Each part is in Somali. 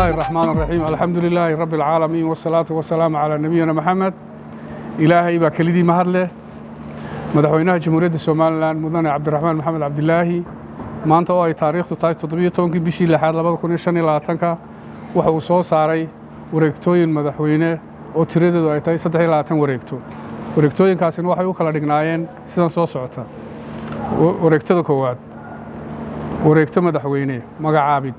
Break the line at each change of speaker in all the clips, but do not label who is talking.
الله الرحمن الرحيم، الحمد لله رب العالمين، والصلاة والسلام على نبينا محمد. Ilaahay baa kelidii mahad leh. Madaxweynaha Jamhuuriyadda Somaliland, mudane Cabdiraxmaan Maxamed Cabdilaahi, maanta oo ay taariikhdu tahay 17-kii bishii lixaad 2025-ka, waxa uu soo saaray wareegtooyin madaxweyne oo tiradeedu ay tahay 23 wareegto. Wareegtooyinkaasina waxay u kala dhignaayeen sidan soo socota. Wareegtada koowaad, wareegto madaxweyne, magacaabid.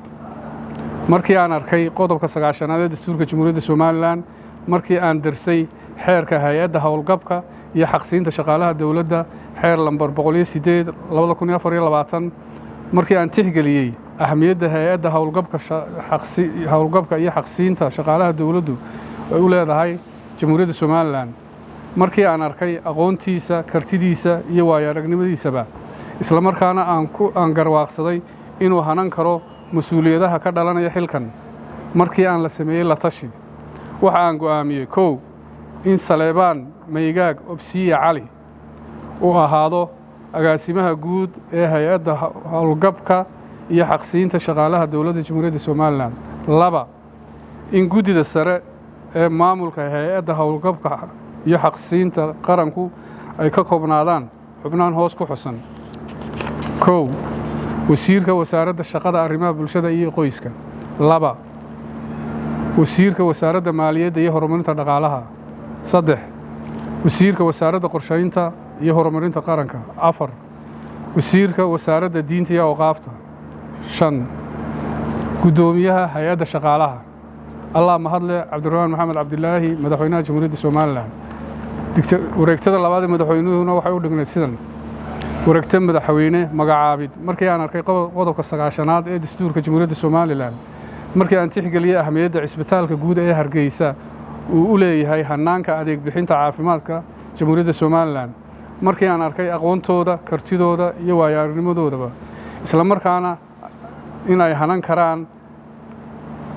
Markii aan arkay qodobka 90aad ee dastuurka Jamhuuriyadda Somaliland, markii aan darsay xeerka hay-adda howlgabka iyo xaqsiinta shaqaalaha dowladda, xeer lambar 108/2024, markii aan tixgeliyey ahamiyadda hay-adda howlgabka iyo xaqsiinta shaqaalaha dowladdu ay u leedahay Jamhuuriyadda Somaliland, markii aan arkay aqoontiisa, kartidiisa iyo waayo aragnimadiisaba, isla markaana aan garwaaqsaday inuu hanan karo mas-uuliyadaha ka dhalanaya xilkan, markii aan la sameeyey la tashi, waxa aan go'aamiyey: 1, in Saleebaan Maygaag Obsiye Cali uu ahaado agaasimaha guud ee hay-adda howlgabka iyo xaqsiinta shaqaalaha dowladda Jamhuuriyadda Somaliland. 2, in guddida sare ee maamulka hay-adda howlgabka iyo xaqsiinta qaranku ay ka koobnaadaan xubnahan hoos ku xusan: 1, wasiirka Wasaaradda Shaqada, Arrimaha Bulshada iyo Qoyska; 2, wasiirka Wasaaradda Maaliyadda iyo Horumarinta Dhaqaalaha; 3, wasiirka Wasaaradda Qorshaynta iyo Horumarinta Qaranka; 4, wasiirka Wasaaradda Diinta iyo Awqaafta; 5, guddoomiyaha hay-adda shaqaalaha. Allah mahadle. Cabdiraxmaan Maxamed Cabdilaahi, madaxweynaha Jamhuuriyadda Somaliland. Wareegtada labaad ee madaxweynuhuna waxay u dhignayd sidan. Wareegto madaxweyne, magacaabid. Markii aan arkay qodobka 90aad ee dastuurka Jamhuuriyadda Somaliland, markii aan tixgeliyey ahmiyadda cisbitaalka guud ee Hargeysa uu u leeyahay hannaanka adeeg bixinta caafimaadka Jamhuuriyadda Somaliland, markii aan arkay aqoontooda, kartidooda iyo waayo aragnimadoodaba, isla markaana in ay hanan karaan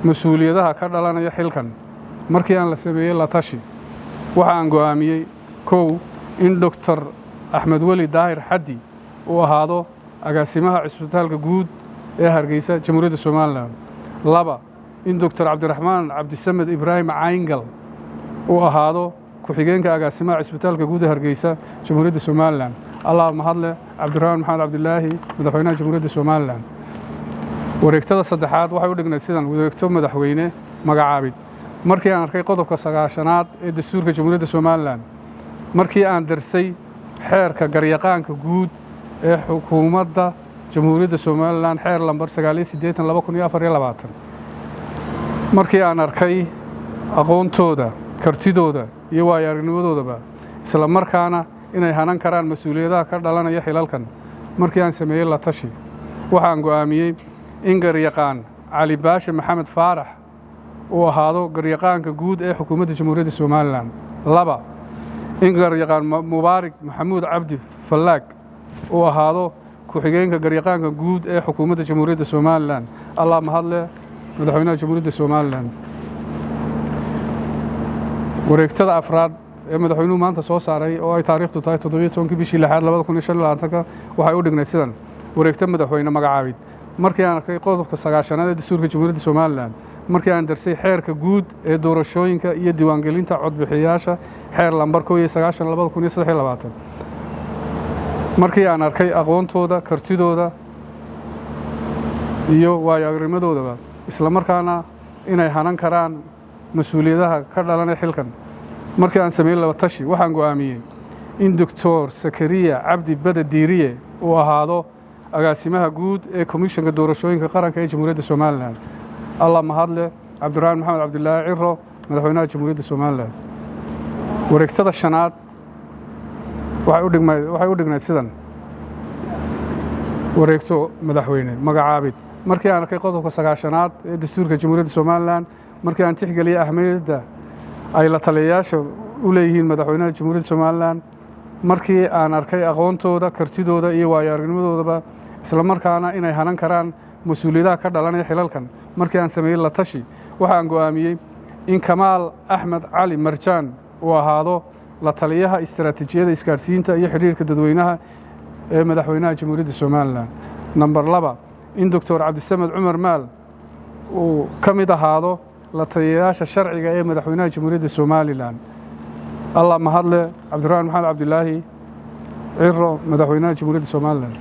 mas-uuliyadaha ka dhalanaya xilkan, markii aan la sameeyey la tashi, waxa aan go'aamiyey: 1, in Doctor Axmed Weli Daahir Xaddi uu ahaado agaasimaha cisbitaalka guud ee Hargeysa, Jamhuuriyadda Somaliland; 2, in Doctor Cabdiraxmaan Cabdisamed Ibraahim Cayngal uu ahaado ku-xigeenka agaasimaha cisbitaalka guud ee Hargeysa, Jamhuuriyadda Somaliland. Allah mahadle. Cabdiraxmaan Maxamed Cabdilaahi, madaxweynaha Jamhuuriyadda Somaliland. Wareegtada saddexaad waxay u dhignayd sidan. Wareegto madaxweyne, magacaabid. Markii aan arkay qodobka 90aad ee dastuurka Jamhuuriyadda Somaliland, markii aan darsay xeerka garyaqaanka guud ee xukuumadda Jamhuuriyadda Somaliland, xeer lambar 89/2024, markii aan arkay aqoontooda, kartidooda iyo waayo aragnimadoodaba, isla markaana inay hanan karaan mas-uuliyadaha ka dhalanaya xilalkan, markii aan sameeyey la tashi, waxaan go'aamiyey in garyaqaan Cali Baashe Maxamed Faarax uu ahaado garyaqaanka guud ee xukuumadda Jamhuuriyadda Somaliland; 2, in garyaqaan Mubaarik Maxamuud Cabdi Fallaag uu ahaado ku-xigeenka garyaqaanka guud ee xukuumadda Jamhuuriyadda Somaliland. Allah mahadle. Madaxweynaha Jamhuuriyadda Somaliland. Wareegtada afraad ee madaxweynuhu maanta soo saaray, oo ay taariikhdu tahay 17-kii bishii lixaad 2025-ka, waxay u dhignayd sidan. Wareegto madaxweyne, magacaabid. Markii aan arkay qodobka 90aad ee dastuurka Jamhuuriyadda Somaliland, markii aan darsay xeerka guud ee doorashooyinka iyo diiwaangelinta codbixiyaasha, xeer lambar 91/2023, markii aan arkay aqoontooda, kartidooda iyo waayo aragnimadoodaba, isla markaana inay hanan karaan mas-uuliyadaha ka dhalanaya xilkan, markii aan sameeyey laba tashi, waxaan go'aamiyey in Doctor Sakariya Cabdi Bade Diiriye uu ahaado agaasimaha guud ee Komishanka Doorashooyinka Qaranka ee Jamhuuriyadda Somaliland. Allah mahadle. Cabdiraxmaan Maxamed Cabdilaahi Ciro, madaxweynaha Jamhuuriyadda Somaliland. Wareegtada shanaad waxay u dhignayd sidan. Wareegto madaxweyne, magacaabid. Markii aan arkay qodobka 90aad ee dastuurka Jamhuuriyadda Somaliland, markii aan tixgeliyey ahmiyadda ay la taliyayaasha u leeyihiin madaxweynaha Jamhuuriyadda Somaliland, markii aan arkay aqoontooda, kartidooda iyo waayo aragnimadoodaba, isla markaana inay hanan karaan mas-uuliyadaha ka dhalanaya xilalkan, markii aan sameeyey la tashi, waxaan go'aamiyey in Kamaal Axmed Cali Marjaan uu ahaado la taliyaha istaraatiijiyada isgaadhsiinta iyo xidhiirka dadweynaha ee madaxweynaha Jamhuuriyadda Somaliland. Number 2, in Doctor Cabdisamed Cumar Maal uu ka mid ahaado la taliyayaasha sharciga ee madaxweynaha Jamhuuriyadda Somalilan. Allah mahadle, Cabdiraxmaan Maxamed Cabdilaahi Ciro, madaxweynaha Jamhuuriyadda Somalilan.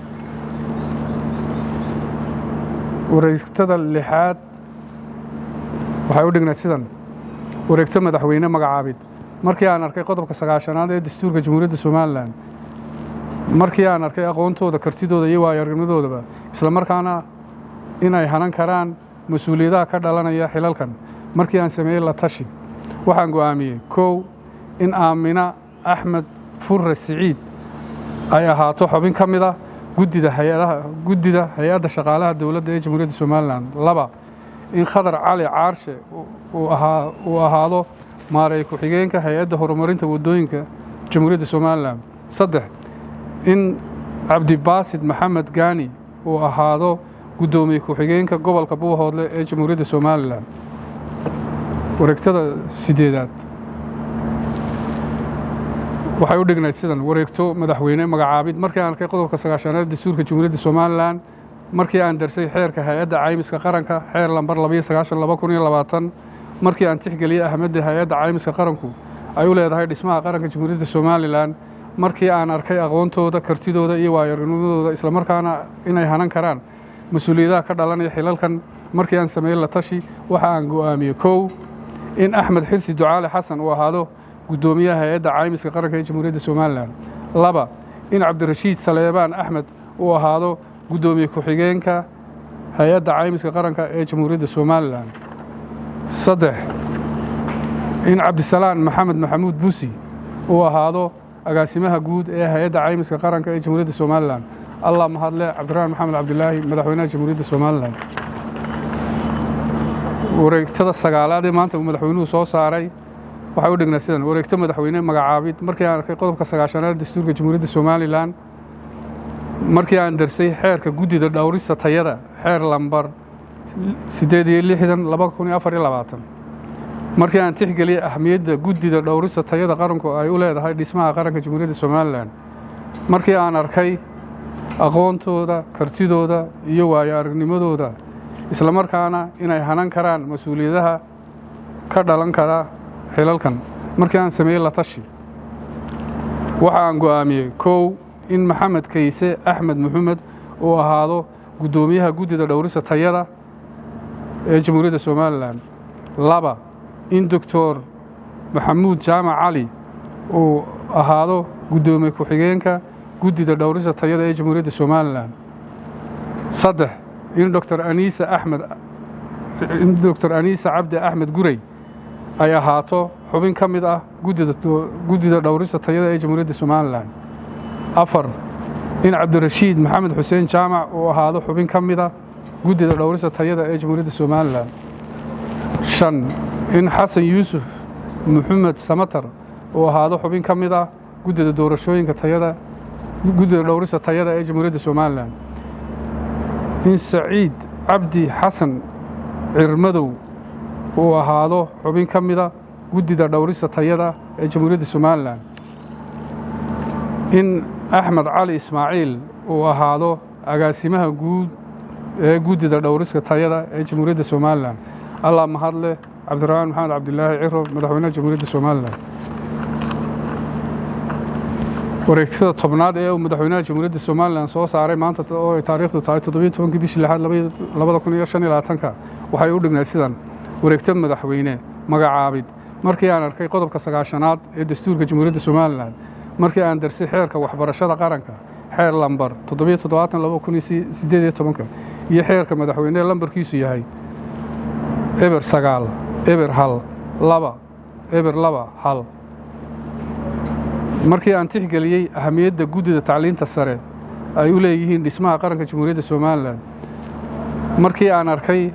Wareegtada lixaad waxay u dhignayd sidan: wareegto madaxweyne magacaabid. Markii aan arkay qodobka 90aad ee dastuurka Jamhuuriyadda Somalilan, markii aan arkay aqoontooda, kartidooda iyo waayo-aragnimadoodaba, isla markaana inay hanan karaan mas-uuliyadaha ka dhalanaya xilalkan, markii aan sameeyey la tashi, waxaan go'aamiyey: 1, in Aamina Axmed Furre Siciid ay ahaato xubin ka mid ah guddida hay-adaha guddida hay-adda shaqaalaha dowladda ee Jamhuuriyadda Somalilan. 2, in Khadar Cali Caarshe uu ahaado maareey ku-xigeenka hay-adda horumarinta waddooyinka Jamhuuriyadda Somalilan. 3, in Cabdibaasid Maxamed Gaani uu ahaado guddoomiye ku-xigeenka gobolka Buuhoodle ee Jamhuuriyadda Somalilan. Wareegtada sideedaad waxay u dhignayd sidan: wareegto madaxweyne magacaabid. Markii aan arkay qodobka 90aad dastuurka Jamhuuriyadda Somalilan, markii aan darsay xeerka hay-adda caymiska qaranka, xeer lambar 92/2020, markii aan tixgeliyey ahmadda hay-adda caymiska qaranku ay u leedahay dhismaha qaranka Jamhuuriyadda Somalilan, markii aan arkay aqoontooda, kartidooda iyo waayo-aragnimadooda, islamarkaana inay hanan karaan mas-uuliyadaha ka dhalanaya xilalkan, markii aan sameeyey la tashi, waxa aan go'aamiyey: 1, in Axmed Xirsi Ducaale Xasan uu ahaado guddoomiyaha hay-adda caymiska qaranka ee Jamhuuriyadda Somalilan. 2, in Cabdirashiid Saleebaan Axmed uu ahaado guddoomiye ku-xigeenka hay-adda caymiska qaranka ee Jamhuuriyadda Somalilan. 3, in Cabdisalaan Maxamed Maxamuud Busi uu ahaado agaasimaha guud ee hay-adda caymiska qaranka ee Jamhuuriyadda Somalilan. Allah mahadle, Cabdiraxmaan Maxamed Cabdilaahi, madaxweynaha Jamhuuriyadda Somalilan. Wareegtada sagaalaad ee maanta uu madaxweynuhu soo saaray waxay u dhignaa sidan: wareegto madaxweyne magacaabid. Markii aan arkay qodobka 90aad dastuurka Jamhuuriyadda Somalilan, markii aan darsay xeerka guddida dhowrista tayada, xeer lambar 68/2024, markii aan tixgeliyey ahmiyadda guddida dhowrista tayada qaranku ay u leedahay dhismaha qaranka Jamhuuriyadda Somalilan, markii aan arkay aqoontooda, kartidooda iyo waayo aragnimadooda, islamarkaana inay hanan karaan mas-uuliyadaha ka dhalan kara xilalkan, markii aan sameeyey la tashi, waxa aan go'aamiyey: 1, in Maxamed Kayse Axmed Maxamed uu ahaado guddoomiyaha guddida dhowrista tayada ee Jamhuuriyadda Somalilan. 2, in Doctor Maxamuud Jaamac Cali uu ahaado guddoomiye ku-xigeenka guddida dhowrista tayada ee Jamhuuriyadda Somalilan. 3, in Doctor Aniisa Cabdi Axmed Gurey ay ahaato xubin ka mid ah guddida dhowrista tayada ee Jamhuuriyadda Somalilan. 4, in Cabdirashiid Maxamed Xuseen Jaamac uu ahaado xubin ka mid ah guddida dhowrista tayada ee Jamhuuriyadda Somalilan. 5, in Xasan Yuusuf Maxamed Samatar uu ahaado xubin ka mid ah guddida doorashooyinka tayada guddida dhowrista tayada ee Jamhuuriyadda Somalilan. In Saciid Cabdi Xasan Cirmadow uu ahaado xubin ka mida guddida dhowrista tayada ee Jamhuuriyadda Somalilan. In Axmed Cali Ismaaciil uu ahaado agaasimaha guud ee guddida dhowrista tayada ee Jamhuuriyadda Somalilan. Allah mahadleh, Cabdiraxmaan Maxamed Cabdilaahi Ciro, madaxweynaha Jamhuuriyadda Somalilan. Wareegtada 10aad ee uu madaxweynaha Jamhuuriyadda Somalilan soo saaray maanta oo ay taariikhdu tahay 17kii bishii lixaad 2025-ka waxay u dhignayd sidan: wareegto madaxweyne magacaabid. Markii aan arkay qodobka 90aad ee dastuurka Jamhuuriyadda Somalilan, markii aan darsay xeerka waxbarashada qaranka, xeer lambar 77/2018-ka, iyo xeerka madaxweyne lambarkiisu yahay 09 0 1 2 0 2 1, markii aan tixgeliyey ahamiyadda guddida tacliinta sare ay u leeyihiin dhismaha qaranka Jamhuuriyadda Somalilan, markii aan arkay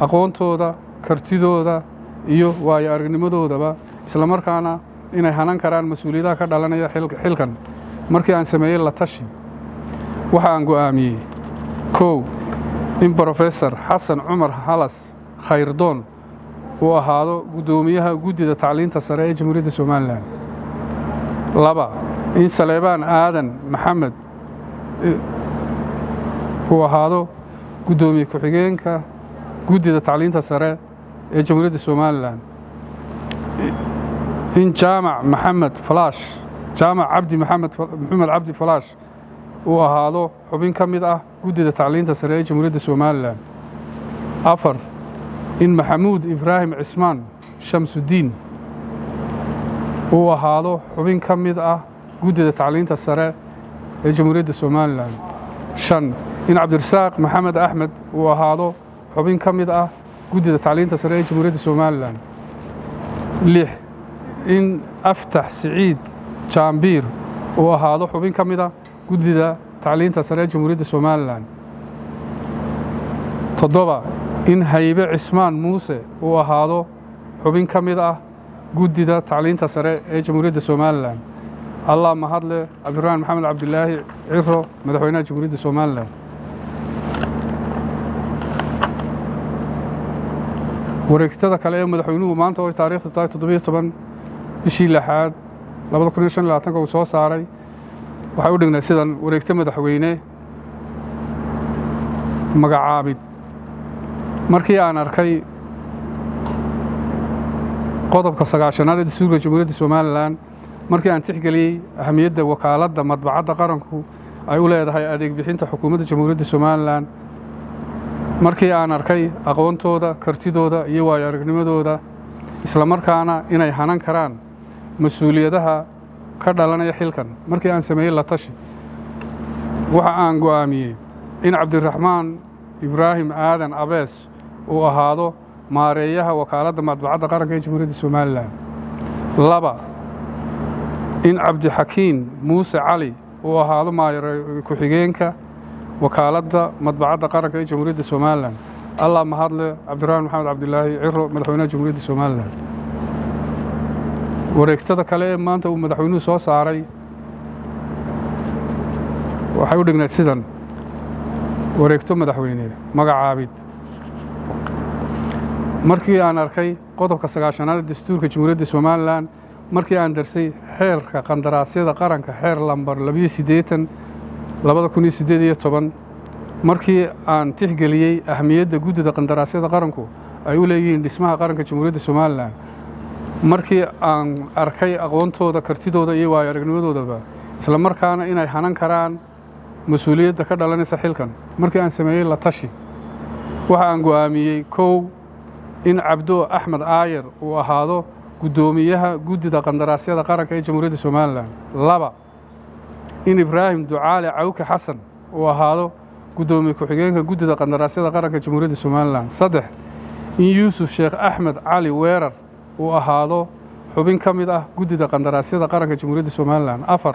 aqoontooda, kartidooda iyo waayo aragnimadoodaba, islamarkaana inay hanan karaan mas-uuliyadaha ka dhalanaya xilkan, markii aan sameeyey la tashi, waxa aan go'aamiyey: 1, in Brofesor Xasan Cumar Halas Khayrdoon uu ahaado guddoomiyaha guddida tacliinta sare ee Jamhuuriyadda Somalilan. 2, in Saleebaan Aadan Maxamed uu ahaado guddoomiye ku-xigeenka Guddida Tacliinta Sare ee Jamhuuriyadda Somalilan. In Jaamac Maxamed Falaash, Jaamac Cabdi Maxamed, Maxamed Cabdi Falaash uu ahaado xubin ka mid ah Guddida Tacliinta Sare ee Jamhuuriyadda Somalilan. Afar, in Maxamuud Ibraahim Cismaan Shamsudiin uu ahaado xubin ka mid ah Guddida Tacliinta Sare ee Jamhuuriyadda Somalilan. Shan, in Cabdirasaaq Maxamed Axmed uu ahaado xubin ka mid ah Guddida Tacliinta Sare ee Jamhuuriyadda Somalilan. Lix, in Aftax Siciid Jaambiir uu ahaado xubin ka mid ah Guddida Tacliinta Sare ee Jamhuuriyadda Somalilan. Toddoba, in Haybe Cismaan Muuse uu ahaado xubin ka mid ah Guddida Tacliinta Sare ee Jamhuuriyadda Somalilan. Allah mahadle. Cabdiraxmaan Maxamed Cabdilaahi Ciro, Madaxweynaha Jamhuuriyadda Somalilan. Wareegtada kale ee madaxweynuhu maanta oo taariikhdu tahay 17 bishii lixaad 2025 uu soo saaray waxay u dhignay sidan: wareegto madaxweyne, magacaabid. Markii aan arkay qodobka 90aad ee Dastuurka Jamhuuriyadda Somalilan, markii aan tixgeliyey ahamiyadda Wakaaladda Madbacadda Qaranku ay u leedahay adeeg bixinta xukuumadda Jamhuuriyadda Somalilan, markii aan arkay aqoontooda, kartidooda iyo waayo aragnimadooda, islamarkaana inay hanan karaan mas-uuliyadaha ka dhalanaya xilkan, markii aan sameeyey la tashi, waxa aan go'aamiyey in Cabdiraxmaan Ibraahim Aadan Abees uu ahaado maareeyaha Wakaaladda Madbacadda Qaranka ee Jamhuuriyadda Somalilan. Laba, in Cabdixakiin Muuse Cali uu ahaado maayar ku-xigeenka Wakaaladda Madbacadda Qaranka ee Jamhuuriyadda Somalilan. Allah mahadle. Cabdiraxmaan Maxamed Cabdilaahi Ciro, Madaxweynaha Jamhuuriyadda Somalilan. Wareegtada kale ee maanta uu madaxweynuhu soo saaray waxay u dhignayd sidan: wareegto madaxweyne, magacaabid. Markii aan arkay qodobka 90aad ee Dastuurka Jamhuuriyadda Somalilan, markii aan darsay xeerka qandaraasyada qaranka, xeer lambar 82 2018, markii aan tixgeliyey ahmiyadda Guddida Qandaraasyada Qaranku ay u leeyihiin dhismaha qaranka Jamhuuriyadda Somalilan, markii aan arkay aqoontooda, kartidooda iyo waayo aragnimadoodaba, isla markaana inay hanan karaan mas-uuliyadda ka dhalanaysa xilkan, markii aan sameeyey la tashi, waxa aan go'aamiyey: kow, in Cabdo Axmed Aayar uu ahaado guddoomiyaha Guddida Qandaraasyada Qaranka ee Jamhuuriyadda Somalilan. Laba, in Ibraahim Ducaale Cawke Xasan uu ahaado guddoomiye ku-xigeenka Guddida Qandaraasyada Qaranka Jamhuuriyadda Somalilan. Saddex, in Yuusuf Sheekh Axmed Cali Weerar uu ahaado xubin ka mid ah Guddida Qandaraasyada Qaranka Jamhuuriyadda Somalilan. Afar,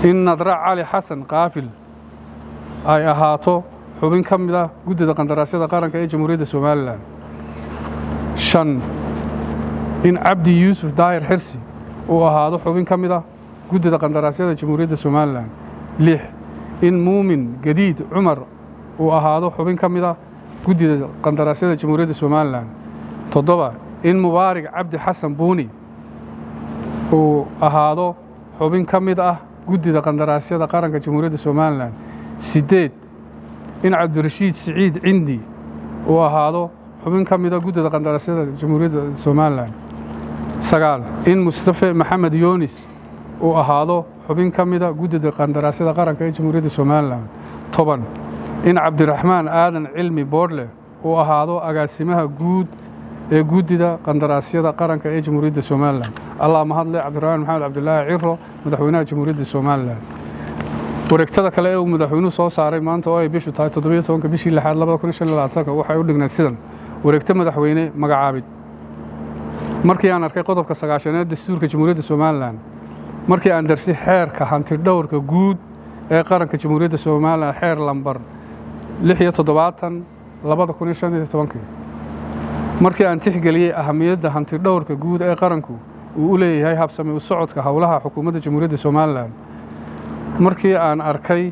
in Nadra Cali Xasan Kaafil ay ahaato xubin ka mid ah Guddida Qandaraasyada Qaranka ee Jamhuuriyadda Somalilan. Shan, in Cabdi Yuusuf Daahir Xirsi uu ahaado xubin ka mid ah Guddida Qandaraasyada Jamhuuriyadda Somalilan. Lix, in Muumin Gadiid Cumar uu ahaado xubin ka mid ah Guddida Qandaraasyada Jamhuuriyadda Somalilan. Toddoba, in Mubaarig Cabdi Xasan Buuni uu ahaado xubin ka mid ah Guddida Qandaraasyada Qaranka Jamhuuriyadda Somalilan. Siddeed, in Cabdirashiid Siciid Cindi uu ahaado xubin ka mida Guddida Qandaraasyada Jamhuuriyadda Somalilan. Sagaal, in Mustafe Maxamed Yoonis uu ahaado xubin ka mida Guddida Qandaraasyada Qaranka ee Jamhuuriyadda Somalilan. 10, in Cabdiraxmaan Aadan Cilmi Boodhle uu ahaado agaasimaha guud ee Guddida Qandaraasyada Qaranka ee Jamhuuriyadda Somalilan. Allah mahadle. Cabdiraxmaan Maxamed Cabdilaahi Ciro, Madaxweynaha Jamhuuriyadda Somalilan. Wareegtada kale ee uu madaxweynuhu soo saaray maanta oo ay bishu tahay 17ka bishii lixaad 2025 waxay u dhignayd sidan: wareegto madaxweyne, magacaabid. Markii aan arkay qodobka 90aad Dastuurka Jamhuuriyadda Somalilan, markii aan darsay xeerka hantidhowrka guud ee qaranka Jamhuuriyadda Somalilan, xeer lambar 76 2015-kii, markii aan tixgeliyey ahamiyadda hantidhowrka guud ee qaranku uu u leeyahay habsami u socodka howlaha xukuumadda Jamhuuriyadda Somalilan, markii aan arkay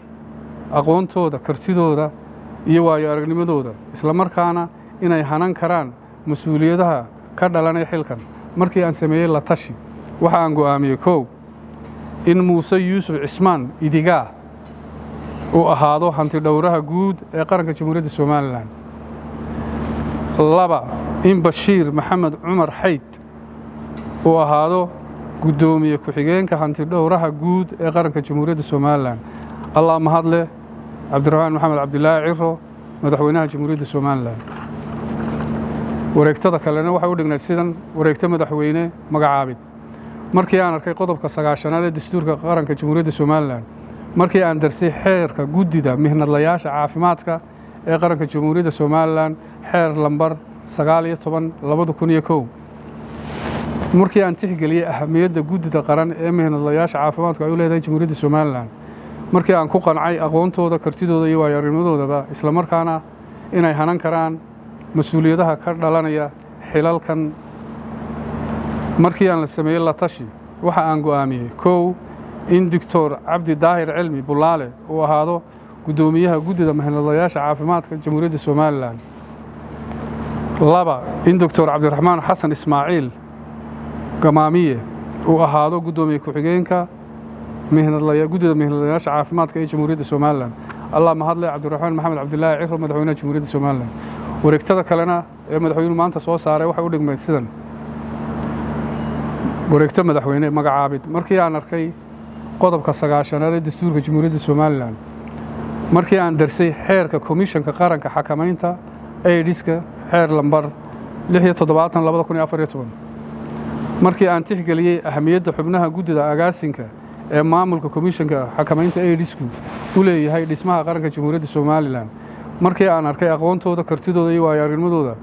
aqoontooda, kartidooda iyo waayo aragnimadooda, islamarkaana inay hanan karaan mas-uuliyadaha ka dhalanaya xilkan, markii aan sameeyey la tashi, waxa aan go'aamiyey: kow, in Muuse Yuusuf Cismaan Idigaa uu ahaado hantidhowraha guud ee qaranka Jamhuuriyadda Somalilan. Laba, in Bashiir Maxamed Cumar Xayd uu ahaado guddoomiye ku-xigeenka hantidhowraha guud ee qaranka Jamhuuriyadda Somalilan. Allah mahadleh. Cabdiraxmaan Maxamed Cabdilaahi Ciro, madaxweynaha Jamhuuriyadda Somalilan. Wareegtada kalena waxay u dhignayd sidan: wareegto madaxweyne, magacaabid. Markii aan arkay qodobka 90aad ee dastuurka qaranka Jamhuuriyadda Somalilan, markii aan darsay xeerka guddida mihnadlayaasha caafimaadka ee qaranka Jamhuuriyadda Somalilan, xeer lambar 19/2001, markii aan tixgeliyey ahamiyadda guddida qaran ee mihnadlayaasha caafimaadku ay u leedahay Jamhuuriyadda Somalilan, markii aan ku qancay aqoontooda, kartidooda iyo waayo-aragnimadoodaba, islamarkaana inay hanan karaan mas-uuliyadaha ka dhalanaya xilalkan, markii aan la sameeyey la tashi, waxa aan go'aamiyey: kow, in Doctor Cabdi Daahir Cilmi Bulaale uu ahaado guddoomiyaha guddida mihnadlayaasha caafimaadka Jamhuuriyadda Somalilan. Laba, in Doctor Cabdiraxmaan Xasan Ismaaciil Gamaamiye uu ahaado guddoomiye ku-xigeenka guddida mihnadlayaasha caafimaadka ee Jamhuuriyadda Somalilan. Allah mahadle. Cabdiraxmaan Maxamed Cabdilaahi Ciro, madaxweynaha Jamhuuriyadda Somalilan. Wareegtada kalena ee madaxweynuhu maanta soo saaray waxay u dhigmayd sidan: wareegto madaxweyne, magacaabid. Markii aan arkay qodobka 90aad ee dastuurka Jamhuuriyadda Somalilan, markii aan darsay xeerka komishanka qaranka xakamaynta aidiska, xeer lambar 76/2014, markii aan tixgeliyey ahamiyadda xubnaha guddida agaasinka ee maamulka komishanka xakamaynta aidisku u leeyahay dhismaha qaranka Jamhuuriyadda Somalilan, markii aan arkay aqoontooda, kartidooda iyo waayo-aragnimadooda,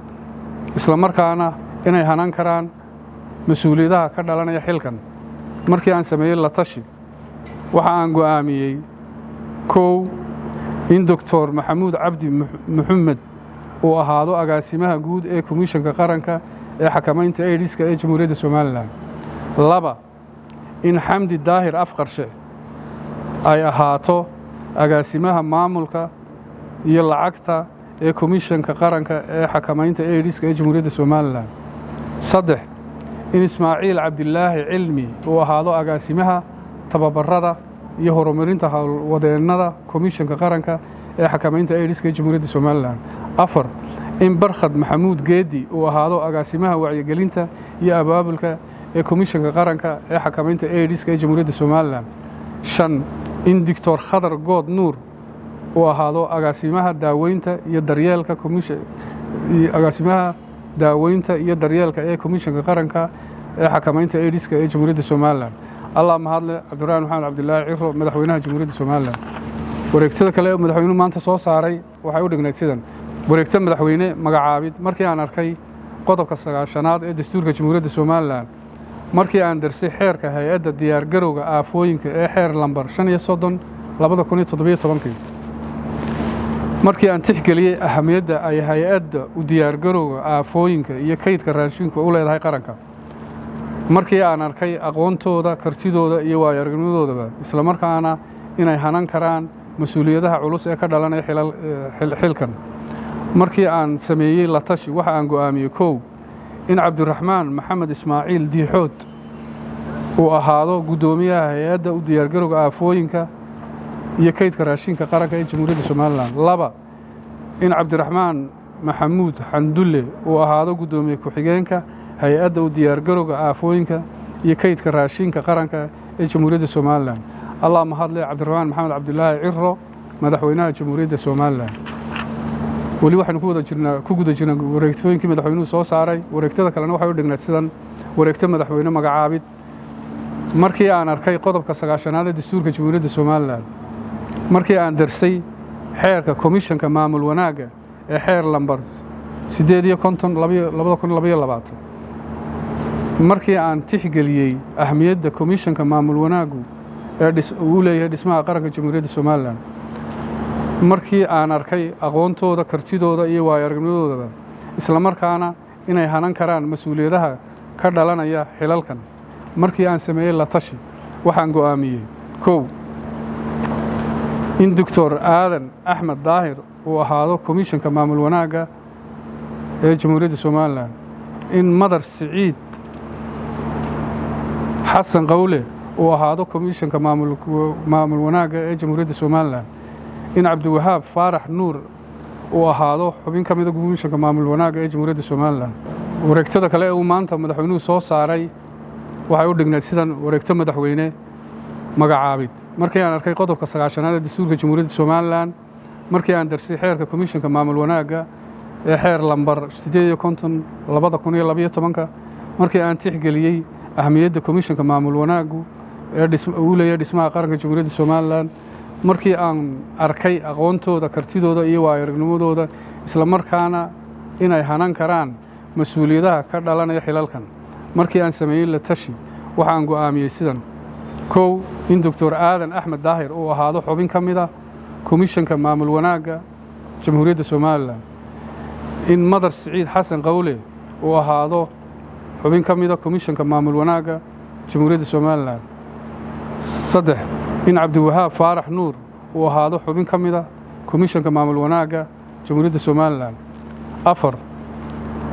islamarkaana inay hanan karaan mas-uuliyadaha ka dhalanaya xilkan, markii aan sameeyey la tashi, waxa aan go'aamiyey: kow, in Doctor Maxamuud Cabdi Muxamed uu ahaado agaasimaha guud ee komishanka qaranka ee xakamaynta aidiska ee Jamhuuriyadda Somalilan. Laba, in Xamdi Daahir Afqarshe ay ahaato agaasimaha maamulka iyo lacagta ee komishanka qaranka ee xakamaynta aidiska ee Jamhuuriyadda Somalilan. Saddex, in Ismaaciil Cabdilaahi Cilmi uu ahaado agaasimaha tababarada iyo horumarinta howlwadeennada komishanka qaranka ee xakamaynta aidiska ee Jamhuuriyadda Somalilan. Afar, in Barkhad Maxamuud Geedi uu ahaado agaasimaha wacyigelinta iyo abaabulka ee komishanka qaranka ee xakamaynta aidiska ee Jamhuuriyadda Somalilan. Shan, in Doctor Khadar Good Nuur uu ahaado agaasimaha daaweynta iyo daryeelka agaasimaha daaweynta iyo daryeelka ee komishanka qaranka ee xakamaynta aidiska ee Jamhuuriyadda Somalilan. Allah mahadle. Cabdiraxmaan Maxamed Cabdilaahi Ciro, madaxweynaha Jamhuuriyadda Somalilan. Wareegtada kale ee madaxweynuhu maanta soo saaray waxay u dhignayd sidan: wareegto madaxweyne, magacaabid. Markii aan arkay qodobka 90aad ee dastuurka Jamhuuriyadda Somalilan, markii aan darsay xeerka hay-adda diyaargarowga aafooyinka ee xeer lambar 35/2017-kii, markii aan tixgeliyey ahamiyadda ay hay-adda u diyaargarowga aafooyinka iyo kaydka raashinka u leedahay qaranka, markii aan arkay aqoontooda, kartidooda iyo waayo aragnimadoodaba, islamarkaana inay hanan karaan mas-uuliyadaha culus ee ka dhalanaya xilkan, markii aan sameeyey la tashi, waxa aan go'aamiyey: kow, in Cabdiraxmaan Maxamed Ismaaciil Diixood uu ahaado guddoomiyaha hay-adda u diyaargarowga aafooyinka iyo kaydka raashinka qaranka ee Jamhuuriyadda Somalilan. Laba, in Cabdiraxmaan Maxamuud Xandulle uu ahaado guddoomiye ku-xigeenka hay-adda u diyaargarowga aafooyinka iyo kaydka raashinka qaranka ee Jamhuuriyadda Somalilan. Allah mahadle. Cabdiraxmaan Maxamed Cabdilaahi Ciro, madaxweynaha Jamhuuriyadda Somalilan. Weli waxaynu ku wada jirnaa ku guda jirnaa wareegtooyinkii madaxweynuhu soo saaray. Wareegtada kalena waxay u dhignayd sidan: wareegto madaxweyne, magacaabid. Markii aan arkay qodobka 90aad ee dastuurka Jamhuuriyadda Somalilan, markii aan darsay xeerka komishanka maamul wanaagga ee xeer lambar 58/2022, markii aan tixgeliyey ahmiyadda komishanka maamul wanaaggu ee uu leeyahay dhismaha qaranka Jamhuuriyadda Somalilan, markii aan arkay aqoontooda, kartidooda iyo waayo aragnimadoodaba, islamarkaana inay hanan karaan mas-uuliyadaha ka dhalanaya xilalkan, markii aan sameeyey la tashi, waxaan go'aamiyey: kow, in Doctor Aadan Axmed Daahir uu ahaado komishanka maamul wanaagga ee Jamhuuriyadda Somalilan. In Madar Siciid Xasan Qawle uu ahaado komishanka maamul wanaagga ee Jamhuuriyadda Somalilan. In Cabdiwahaab Faarax Nuur uu ahaado xubin ka mida Komishanka Maamul Wanaagga ee Jamhuuriyadda Somalilan. Wareegtada kale ee uu maanta madaxweynuhu soo saaray waxay u dhignayd sidan: wareegto madaxweyne, magacaabid. Markii aan arkay qodobka 90aad ee dastuurka Jamhuuriyadda Somalilan, markii aan darsay xeerka Komishanka Maamul Wanaagga ee xeer lambar 58/2012-ka, markii aan tixgeliyey ahmiyadda Komishanka Maamul Wanaaggu ee uu leeyahay dhismaha qaranka Jamhuuriyadda Somalilan, markii aan arkay aqoontooda, kartidooda iyo waayo-aragnimadooda, isla markaana inay hanan karaan mas-uuliyadaha ka dhalanaya xilalkan, markii aan sameeyey la tashi, waxaan go'aamiyey sidan: 1, in Doctor Aadan Axmed Daahir uu ahaado xubin ka mid a Komishanka Maamul Wanaagga Jamhuuriyadda Somalilan, in Madar Siciid Xasan Qawle uu ahaado xubin ka mida Komishanka Maamul Wanaagga Jamhuuriyadda Somalilan, 3, in Cabdiwahaab Faarax Nuur uu ahaado xubin ka mida Komishanka Maamul Wanaagga Jamhuuriyadda Somalilan, 4,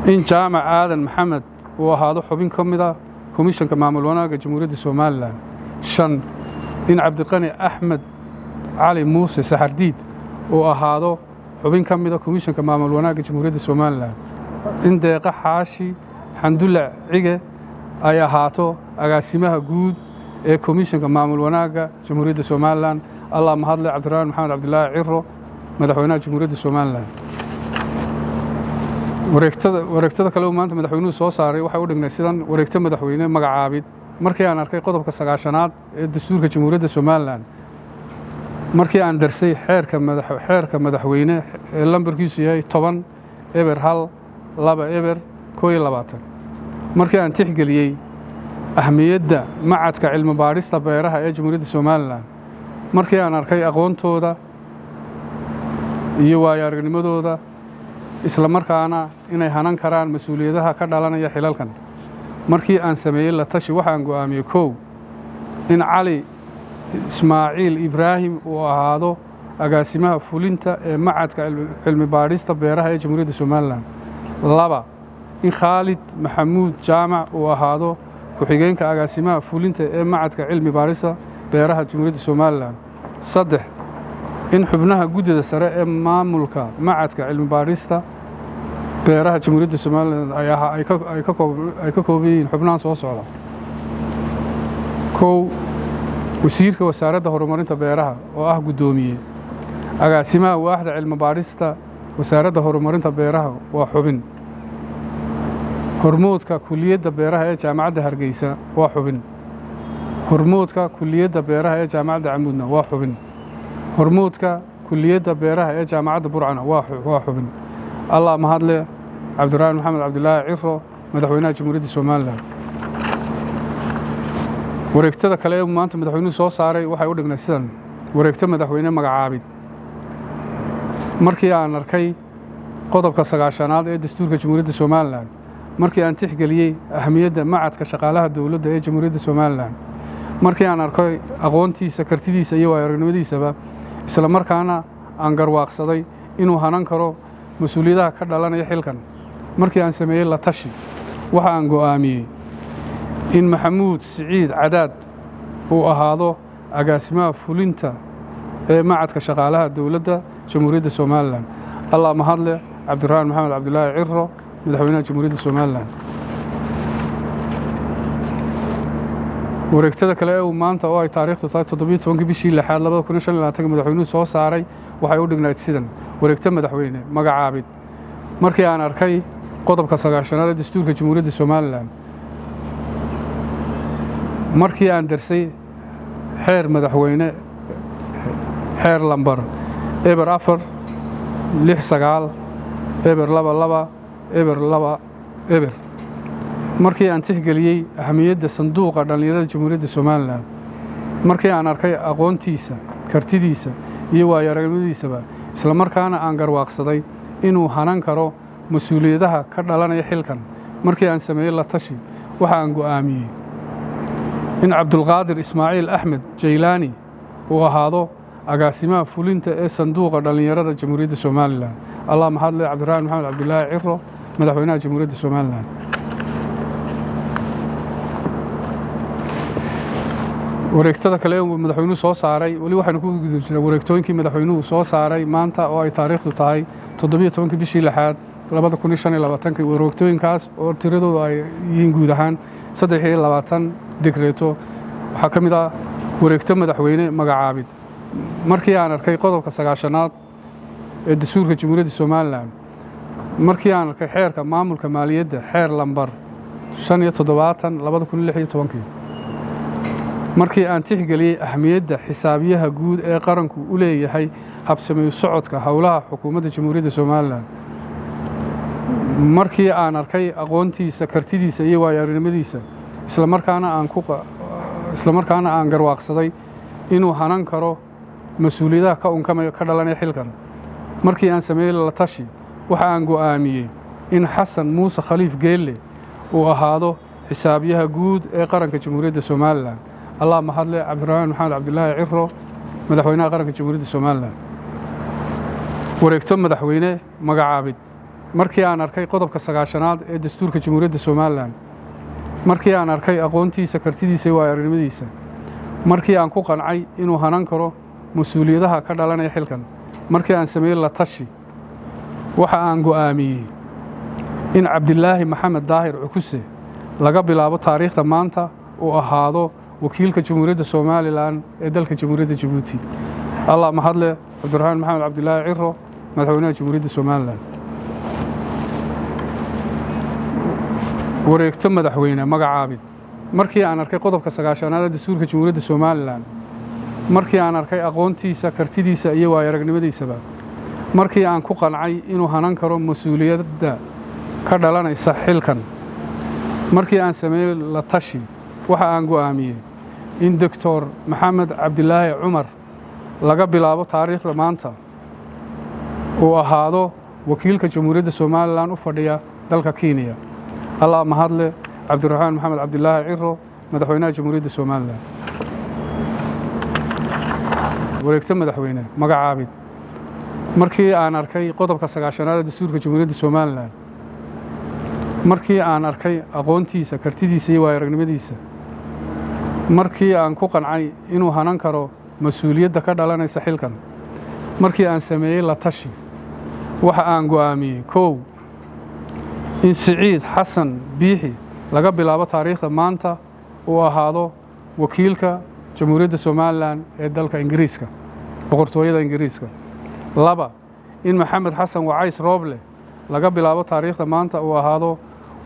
in Jaamac Aadan Maxamed uu ahaado xubin ka mida Komishanka Maamul Wanaagga Jamhuuriyadda Somalilan, 5, in Cabdiqani Axmed Cali Muuse Saxardiid uu ahaado xubin ka mida Komishanka Maamul Wanaagga Jamhuuriyadda Somalilan, in Deeqa Xaashi Xandullac Cige ay ahaato agaasimaha guud ee Komishanka Maamul Wanaagga Jamhuuriyadda Somalilan. Allah mahadle. Cabdiraxmaan Maxamed Cabdilaahi Ciro, Madaxweynaha Jamhuuriyadda Somalilan. Wareegtada kale uu maanta madaxweynuhu soo saaray waxay u dhignay sidan: wareegto madaxweyne, magacaabid. Markii aan arkay qodobka 90aad ee dastuurka Jamhuuriyadda Somalilan, markii aan darsay xeerka madaxweyne ee lambarkiisu yahay 10 0 1 2 0 21, markii aan tixgeliyey ahmiyadda Macadka Cilmi Baadhista Beeraha ee Jamhuuriyadda Somalilan, markii aan arkay aqoontooda iyo waayo aragnimadooda, isla markaana inay hanan karaan mas-uuliyadaha ka dhalanaya xilalkan, markii aan sameeyey la tashi, waxaan go'aamiyey: 1, in Cali Ismaaciil Ibraahim uu ahaado agaasimaha fulinta ee Macadka Cilmi Baadhista Beeraha ee Jamhuuriyadda Somalilan, 2, in Khaalid Maxamuud Jaamac uu ahaado ku-xigeenka agaasimaha fulinta ee Macadka Cilmi Baadhista Beeraha Jamhuuriyadda Somalilan, 3, in xubnaha guddida sare ee maamulka Macadka Cilmi Baadhista Beeraha Jamhuuriyadda Somalilan ay ka kooban yihiin xubnahan soo socda: 1, wasiirka Wasaaradda Horumarinta Beeraha oo ah guddoomiye, agaasimaha waaxda cilmi baadhista Wasaaradda Horumarinta Beeraha waa xubin, hormoodka Kuliyadda Beeraha ee Jaamacadda Hargeysa waa xubin, hormoodka Kuliyadda Beeraha ee Jaamacadda Camuudna waa xubin, hormoodka Kuliyadda Beeraha ee Jaamacadda Burcana waa xubin. Allah mahadle. Cabdiraxmaan Maxamed Cabdilaahi Ciro, Madaxweynaha Jamhuuriyadda Somalilan. Wareegtada kale ee maanta madaxweynuhu soo saaray waxay u dhignay sidan: wareegto madaxweyne, magacaabid. Markii aan arkay qodobka 90aad ee dastuurka Jamhuuriyadda Somalilan, markii aan tixgeliyey ahamiyadda Macadka Shaqaalaha Dowladda ee Jamhuuriyadda Somalilan, markii aan arkay aqoontiisa, kartidiisa iyo waayo aragnimadiisaba, isla markaana aan garwaaqsaday inuu hanan karo mas-uuliyadaha ka dhalanaya xilkan, markii aan sameeyey la tashi, waxa aan go'aamiyey in Maxamuud Siciid Cadaad uu ahaado agaasimaha fulinta ee Macadka Shaqaalaha Dowladda Jamhuuriyadda Somalilan. Allah mahadle. Cabdiraxmaan Maxamed Cabdilaahi Ciro, Madaxweynaha Jamhuuriyadda Somalilan. Wareegtada kale ee uu maanta oo ay taariikhdu tahay 17-kii bishii lixaad 2025 madaxweynuhu soo saaray waxay u dhignayd sidan: wareegto madaxweyne, magacaabid. Markii aan arkay qodobka 90aad ee dastuurka Jamhuuriyadda Somalilan, markii aan darsay xeer madaxweyne xeer lambar 0469 022020, markii aan tixgeliyey ahamiyadda sanduuqa dhallinyarada Jamhuuriyadda Somalilan, markii aan arkay aqoontiisa, kartidiisa iyo waayo aragnimadiisaba, isla markaana aan garwaaqsaday inuu hanan karo mas-uuliyadaha ka dhalanaya xilkan, markii aan sameeyey la tashi, waxa aan go'aamiyey in Cabdulqaadir Ismaaciil Axmed Jaylaani uu ahaado agaasimaha fulinta ee sanduuqa dhallinyarada Jamhuuriyadda Somalilan. Allah mahadle. Cabdiraxmaan Maxamed Cabdilaahi Ciro, Madaxweynaha Jamhuuriyadda Somalilan. Wareegtada kale ee madaxweynuhu soo saaray, weli waxaynu ku guda jirnaa wareegtooyinkii madaxweynuhu soo saaray maanta oo ay taariikhdu tahay 17-kii bishii lixaad 2025-kii. Wareegtooyinkaas oo tiradoodu ay yihiin guud ahaan 23 digreeto waxaa ka mid ah: wareegto madaxweyne magacaabid. Markii aan arkay qodobka 90aad ee Dastuurka Jamhuuriyadda Somalilan, markii aan arkay xeerka maamulka maaliyadda, xeer lambar 75/2016-kii, markii aan tixgeliyey ahmiyadda xisaabiyaha guud ee qaranku u leeyahay habsameeyu socodka howlaha xukuumadda Jamhuuriyadda Somalilan, markii aan arkay aqoontiisa, kartidiisa iyo waayo-aragnimadiisa, islamarkaana aan garwaaqsaday inuu hanan karo mas-uuliyadaha ka unkamaya, ka dhalanaya xilkan, markii aan sameeyey la tashi, waxa aan go'aamiyey in Xasan Muuse Khaliif Geelle uu ahaado xisaabiyaha guud ee qaranka Jamhuuriyadda Somalilan. Allah mahadle. Cabdiraxmaan Maxamed Cabdilaahi Ciro, madaxweynaha qaranka Jamhuuriyadda Somalilan. Wareegto madaxweyne magacaabid. Markii aan arkay qodobka 90aad ee Dastuurka Jamhuuriyadda Somalilan, markii aan arkay aqoontiisa, kartidiisa iyo waayo-aragnimadiisa, markii aan ku qancay inuu hanan karo mas-uuliyadaha ka dhalanaya xilkan, markii aan sameeyey la tashi, waxa aan go'aamiyey in Cabdilaahi Maxamed Daahir Cukuse laga bilaabo taariikhda maanta uu ahaado wakiilka Jamhuuriyadda Somalilan ee dalka Jamhuuriyadda Jabuuti. Allah mahadle. Cabdiraxmaan Maxamed Cabdilaahi Ciro, madaxweynaha Jamhuuriyadda Somalilan. Wareegto madaxweyne magacaabid. Markii aan arkay qodobka 90aad ee Dastuurka Jamhuuriyadda Somalilan, markii aan arkay aqoontiisa, kartidiisa iyo waayo-aragnimadiisaba, markii aan ku qancay inuu hanan karo mas-uuliyadda ka dhalanaysa xilkan, markii aan sameeyey la tashi, waxa aan go'aamiyey in Doctor Maxamed Cabdilaahi Cumar laga bilaabo taariikhda maanta uu ahaado wakiilka Jamhuuriyadda Somalilan u fadhiya dalka Kenya. Allah mahadle. Cabdiraxmaan Maxamed Cabdilaahi Ciro, madaxweynaha Jamhuuriyadda Somalilan. Wareegto madaxweyne magacaabid. Markii aan arkay qodobka 90aad ee Dastuurka Jamhuuriyadda Somalilan, markii aan arkay aqoontiisa, kartidiisa iyo waayo-aragnimadiisa, markii aan ku qancay inuu hanan karo mas-uuliyadda ka dhalanaysa xilkan, markii aan sameeyey la tashi, waxa aan go'aamiyey: 1, in Siciid Xasan Biixi laga bilaabo taariikhda maanta uu ahaado wakiilka Jamhuuriyadda Somalilan ee dalka Ingiriiska, Boqortooyada Ingiriiska. 2, in Maxamed Xasan Wacays Rooble laga bilaabo taariikhda maanta uu ahaado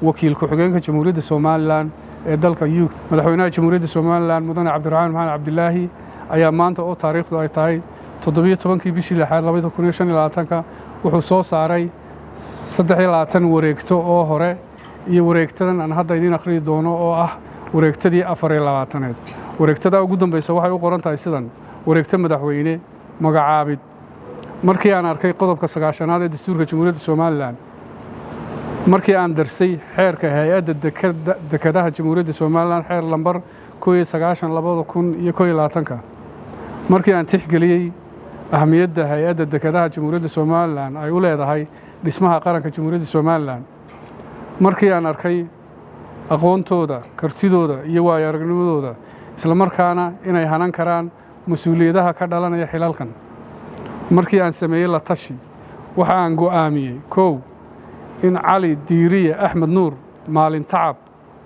wakiil ku-xigeenka Jamhuuriyadda Somalilan ee dalka UK. Madaxweynaha Jamhuuriyadda Somalilan, Mudane Cabdiraxmaan Maxamed Cabdilaahi, ayaa maanta oo taariikhdu ay tahay 17-kii bishii lixaad 2025-ka wuxuu soo saaray 23 wareegto oo hore iyo wareegtadan aan hadda idiin akhriyi doono oo ah wareegtadii 24aad. Wareegtadaa ugu dambaysa waxay u qoran tahay sidan: wareegto madaxweyne magacaabid. Markii aan arkay qodobka 90aad ee Dastuurka Jamhuuriyadda Somalilan, markii aan darsay xeerka hay-adda dekadaha Jamhuuriyadda Somalilan, xeer lambar 91/2021-ka, markii aan tixgeliyey ahmiyadda hay-adda dekadaha Jamhuuriyadda Somalilan ay u leedahay dhismaha qaranka Jamhuuriyadda Somalilan, markii aan arkay aqoontooda, kartidooda iyo waayo aragnimadooda, islamarkaana inay hanan karaan mas-uuliyadaha ka dhalanaya xilalkan, markii aan sameeyey la tashi, waxa aan go'aamiyey: 1, in Cali Diiriye Axmed Nuur Maalin Tacab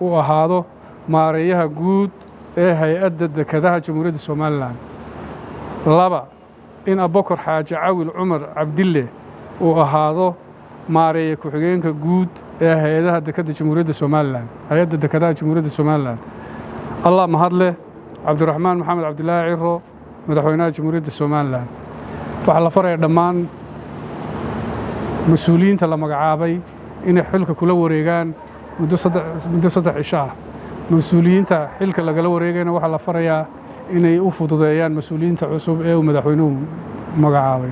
uu ahaado maareeyaha guud ee hay-adda dekadaha Jamhuuriyadda Somalilan. 2, in Abokor Xaaji Cawil Cumar Cabdille uu ahaado maareeye ku-xigeenka guud ee hay-adaha dekadda Jamhuuriyadda Somalilan, hay-adda dekadaha Jamhuuriyadda Somalilan. Allah mahadleh. Cabdiraxmaan Maxamed Cabdilaahi Ciro, madaxweynaha Jamhuuriyadda Somalilan. Waxaa la faraya dhammaan mas-uuliyiinta la magacaabay inay xilka kula wareegaan muddo 3 cisho ah. Mas-uuliyiinta xilka lagala wareegayna waxaa la farayaa inay u fududeeyaan mas-uuliyiinta cusub ee uu madaxweynuhu magacaabay.